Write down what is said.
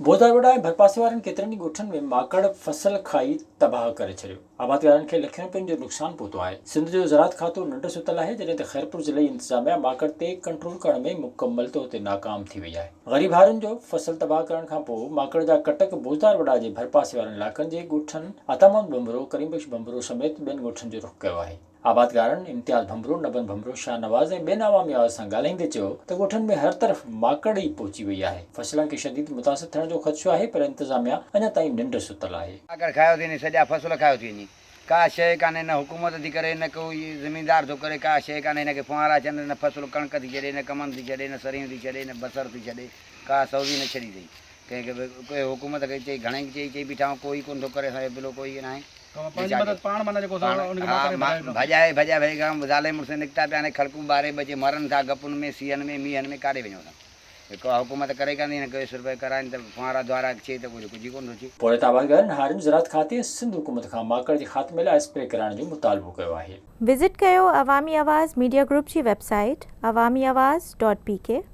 بوڌاروڊا ۽ ڀرپاسي وارن ڪيترن ئي ڳوٺن ۾ ماڪڙ فصل کائي تباهه ڪري ڇڏيو، آبادگارن کي لکين روپين جو نقصان پهتو آهي. سنڌ جو زراعت کاتو ننڊ ستل آهي، جڏهن ته خيرپور ضلعي انتظاميا ماڪڙ تي ڪنٽرول ڪرڻ ۾ مڪمل طور تي ناڪام ٿي وئي آهي. غريب هارين جو فصل تباهه ڪرڻ کانپوء ماڪڙ جا ڪٽڪ بوزداروڊا جي ڀرپاسي وارن علائقن جي ڳوٺن عطا محمد ڀنڀرو، ڪريم بخش ڀنڀرو سميت ٻين ڳوٺن جو رخ ڪيو آهي. آبادگارن امتياز ڀنڀرو، نبن ڀنڀرو، شاهنواز ۽ ٻين عوامي آواز سان ڳالهائيندي چيو ته ڳوٺن ۾ هر طرف ماڪڙ ئي پهچي وئي آهي، فصلن کي شديد متاثر ٿيڻ جو خدشو آهي پر انتظاميا اڃا تائين ننڊ ستل آهي. ماڪڙ کايو ٿي وڃي سڄا فصل کايو ٿي وڃي ڪا شيء ڪانهي نه حڪومت ٿي ڪري نه ڪو زميندار ٿو ڪري ڪا شيء ڪانهي هن کي ڦوهارا اچن نه فصل ڪڻڪ ٿي ڇڏي نه ڪمند ٿي ڇڏي نه سريون ٿي ڇڏي نه بصر ٿي ڇڏي ڪا سوزي نه ڇڏي اٿئي ڪنهن کي به ڪوئي حڪومت کي چئي گهڻئي چئي چئي بيٺا آهيون ڪوئي ڪونه ٿو ڪري اسان جو بلو ڪوئي ناهي پنهنجي مدد پاڻ معنيٰ جيڪو پاڻ ها ڀڄائي ڀڄائي ڀڄائي گهڻا زالي مڙس نڪتا پيا آهن کڙڪون ٻاري ٻچي مرن ٿا گپن ۾ سيئن ۾ مينهن ۾ ڪاڏي وڃون اسان ڪا حڪومت ڪري ڪانه ٿي هن کي سرپئي ڪرائين ته ڦوهارا دوارا ڇي ته ڪجهه ڪجهه ئي ڪونه ٿو ٿئي. پورهيت آبادگارن هارين زراعت کاتي ۽ سنڌ حڪومت کان ماڪڙ جي خاتمي لاء اسپري ڪرائڻ جو مطالبو ڪيو آهي. وزٽ ڪيو عوامي آواز ميڊيا گروپ جي website Awami Awaz dot P K.